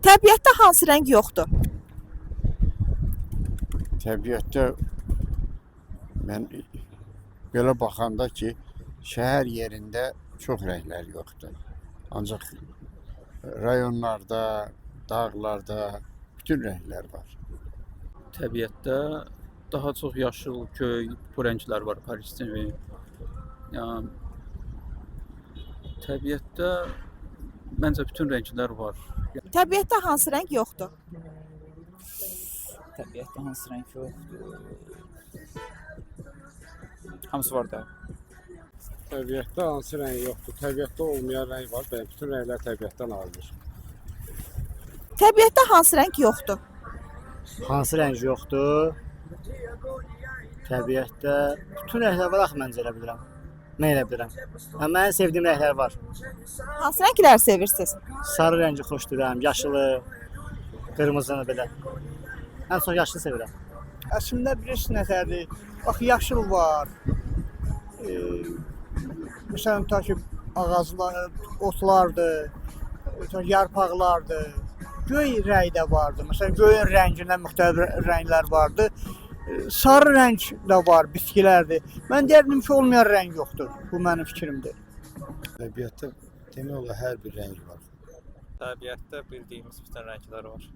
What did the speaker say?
Təbiətdə hansı rəng yoxdur? Təbiətdə mən belə baxanda ki, şəhər yerində çox rənglər yoxdur. Ancaq rayonlarda, dağlarda bütün rənglər var. Təbiətdə daha çox yaşıl, göy, bu rənglər var, korisçevi. Yəni təbiətdə məncə bütün rənglər var. Təbiətdə hansı rəng yoxdur? Təbiətdə hansı rəng yoxdur? Hamısı var da. Təbiətdə hansı rəng yoxdur? Təbiətdə olmayan rəng var. Bəli, bütün rənglər təbiətdən alınır. Təbiətdə hansı rəng yoxdur? Hansı rəng yoxdur? Təbiətdə bütün rənglər var axı məncə elə bilirəm. Mən elə bilirəm. Amma mənim sevdiyim rənglər var. Hansı rəngləri sevirsiniz? Sarı rəngi xoşlayıram, yaşılı, qırmızını belə. Ən çox yaşılı sevirəm. Əslində bilirsin nətərdir? Bax yaşıl var. E, məsələn tutaq ki, ağaclar, otlardır, tutaq ki, yarpaqlardır. Göy rəng də vardı. Məsələn, göyün rəngindən müxtəlif rənglər vardı. Sarı rəng də var, bitkilərdir. Mən deyərdim ki, olmayan rəng yoxdur. Bu mənim fikrimdir. Təbiətdə demək olar hər bir rəng var. Təbiətdə bildiyimiz bütün rənglər var.